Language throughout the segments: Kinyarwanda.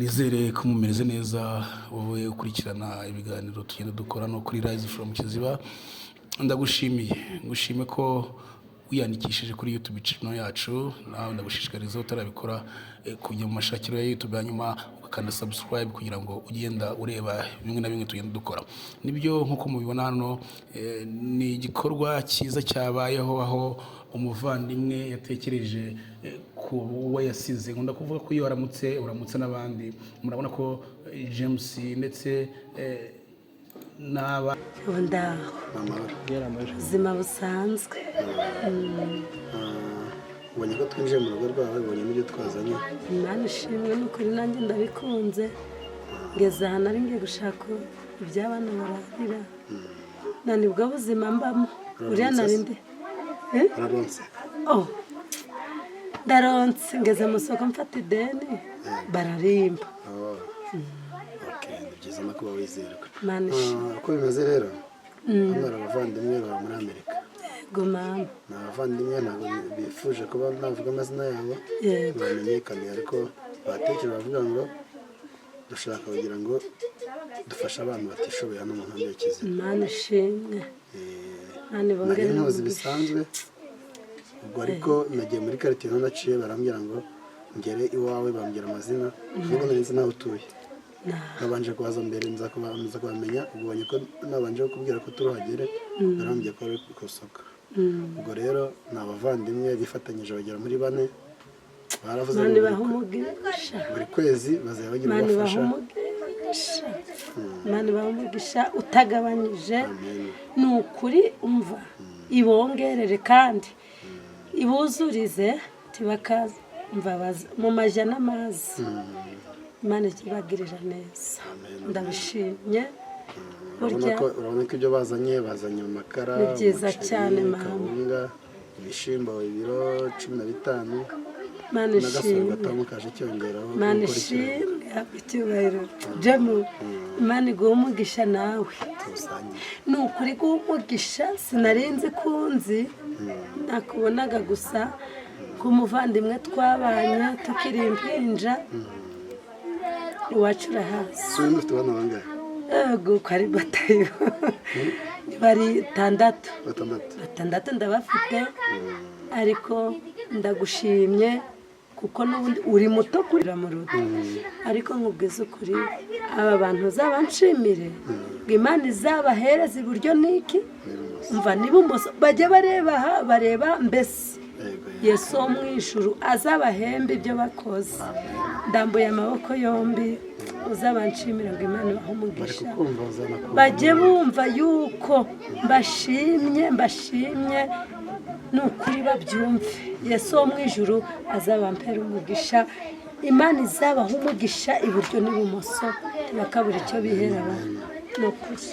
Nizere ko mumeze neza, wowe ukurikirana ibiganiro tugenda dukora no kuri Rise from Kiziba. Ndagushimiye, ngushime ko wiyandikishije kuri YouTube channel yacu. Nawe ndagushishikariza, utarabikora, kujya mu mashakiro ya YouTube, hanyuma ugakanda subscribe kugira ngo ugenda ureba bimwe na bimwe tugenda dukora. Nibyo, nk'uko mubibona hano, ni igikorwa cyiza cyabayeho aho umuvandimwe yatekereje ku wo yasize. Nkunda kuvuga ko iyo waramutse, uramutse n'abandi. Murabona ko James ndetse n'aba Ubu ndaho. Amahoro. Ubuzima busanzwe. Ubonye ko twinjiye mu rugo rwawe, ubonye n'ibyo twazanye. Imana ishimwe, ni ukuri nanjye ndabikunze. Ngeze aha nari ngiye gushaka iby'abana bararira, na nibwo buzima mbamo uriya nari ndi. Eh? Uraronse? Oh, ndaronse. Ngeze mu isoko mfata ideni, bararimba. Oh. Okay, ni byiza no kuba wizerwa. Imana ishimwe. Uko bimeze rero, hano hari abavandimwe baba muri Amerika. Yego mama. Ni abavandimwe, ntabwo bifuje kuba navuga amazina yabo ngo bamenyekane, ariko batekereje baravuga ngo dushaka kugira ngo dufashe abantu batishoboye hano mu nkambi ya Kiziba. Imana ishimwe. Imana Nari ibongere ntuzi umugisha. bisanzwe ubwo, ariko nagiye muri karitsiye aho naciye, barambwira ngo ngere iwawe, bambwira amazina nubwo nari nzi n'aho utuye. Nabanje kuhaza mbere, nza kubamenya. Ubwo ubonye ko nabanje kukubwira ko turuhagere, barambwiye ko ari ku isoko. Ubwo rero ni abavandimwe bifatanyije bagera muri bane, baravuze Imana ngo ibahe umugisha. buri kwezi bazajya bagira Imana ibahe ubafasha. umugisha, Imana ibahe umugisha utagabanyije. Amen. Ni ukuri, umva, ibongerere kandi ibuzurize, tibakaza mu majya n'amazi. Imana ikibagirira neza, ndabishimye. Urabona Burya urabona ko ibyo bazanye, bazanye amakara, Ni byiza umuceri, cyane, mama. kawunga, ibishyimbo ibiro 15 Imana n'agasoro ishimwe. gatamu kaje cyongeraho Imana gukora ikirungo. ishimwe, habwa icyubahiro. Jemu, Imana iguhe umugisha nawe. Tuwusangire. Ni ukuri, guha umugisha. Sinarinzi kunzi nakubonaga gusa k'umuvandimwe twabanye tukiri impinja, iwacu urahazi. Si wowe ufite abana bangahe? Yego, ko ari batayo, bari tandatu. Batandatu. Batandatu ndabafite, ariko ndagushimye kuko n'ubundi uri muto kurira mu rugo, ariko nkubwize ukuri, aba bantu uzabanshimire ngo Imana izabahereze iburyo n'iki, mva n'ibumoso, bajye bareba aha, bareba mbese. Yego. Yesu wo mu ijuru azabahembe ibyo bakoze. Ndambuye amaboko yombi, uzabanshimira ngo Imana ibahe Bari umugisha. kukumva, bazanakumva. Bajye bumva yuko mbashimye, mbashimye, ni ukuri babyumve. Yesu wo mu ijuru azabampera umugisha, Imana izabaha umugisha iburyo n'ibumoso, bakabura icyo bihera abantu, ni ukuri.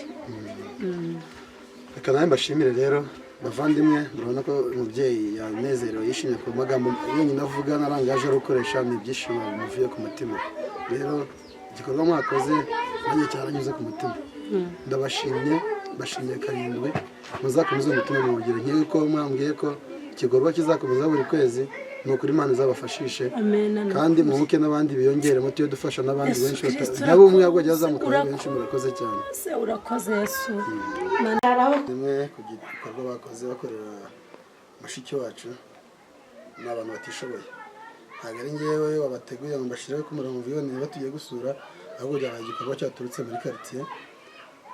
Reka nawe mbashimire rero, bavandimwe. Murabona ko umubyeyi yanezerewe, yishimye ku magambo yonyine avuga narangaje ari gukoresha, ni ibyishimo bimuvuye ku mutima. Rero igikorwa mwakoze nanjye cyaranyuze ku mutima. Ndabashimye, mbashimiye karindwi. Muzakomeze umutima muwugire nk'uko mwambwiye ko igikorwa kizakomeza buri kwezi. Ni ukuri, Imana izabafashishe. Amen. Kandi mwunguke n'abandi, biyongeremo, tujye dufasha n'abandi Yesu benshi Kristo, ntabo umwe ahubwo bajya bazamuka ari urakoze. benshi. Murakoze cyane. Se urakoze, Yesu. Rimwe ku gikorwa bakoze bakorera mushiki wacu, ni abantu batishoboye. Ntabwo ari ngewe wabateguye ngo mbashyireho ku murongo mvuge niba tugiye gusura, ahubwo byabaye igikorwa cyaturutse muri karitsiye.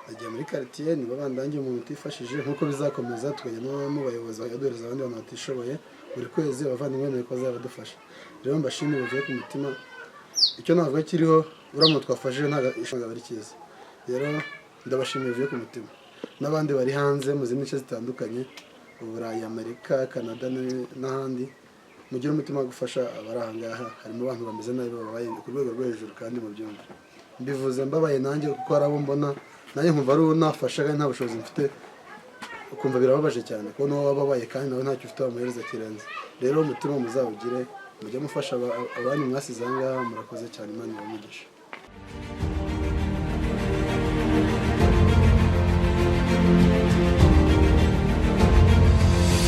Bagiye muri karitsiye, nibo bandangiye umuntu utifashije, nk'uko bizakomeza tukajya no mu bayobozi bakaduhereza abandi bantu batishoboye buri kwezi. Abavandimwe bemeye ko bazabadufasha. Rero mbashimire bivuye ku mutima. Icyo navuga kiriho, uriya muntu twafashije ntabwo ishobora ari cyiza. Rero ndabashimiye bivuye ku mutima, n'abandi bari hanze mu zindi nce zitandukanye, Uburayi, Amerika, Canada n'ahandi, mugire umutima wo gufasha abari aha ngaha. Harimo abantu bameze nabi, bababaye ku rwego rwo hejuru, kandi mu byumve mbivuze mbabaye nanjye, kuko hari abo mbona nanjye nkumva ari uwo nafasha kandi nta bushobozi mfite, ukumva birababaje cyane kubona uwo wababaye kandi nawe ntacyo ufite wamuhereza kirenze. Rero umutima muzawugire, mujye mufasha abanyu mwasize aha ngaha. Murakoze cyane, Imana ibahe umugisha.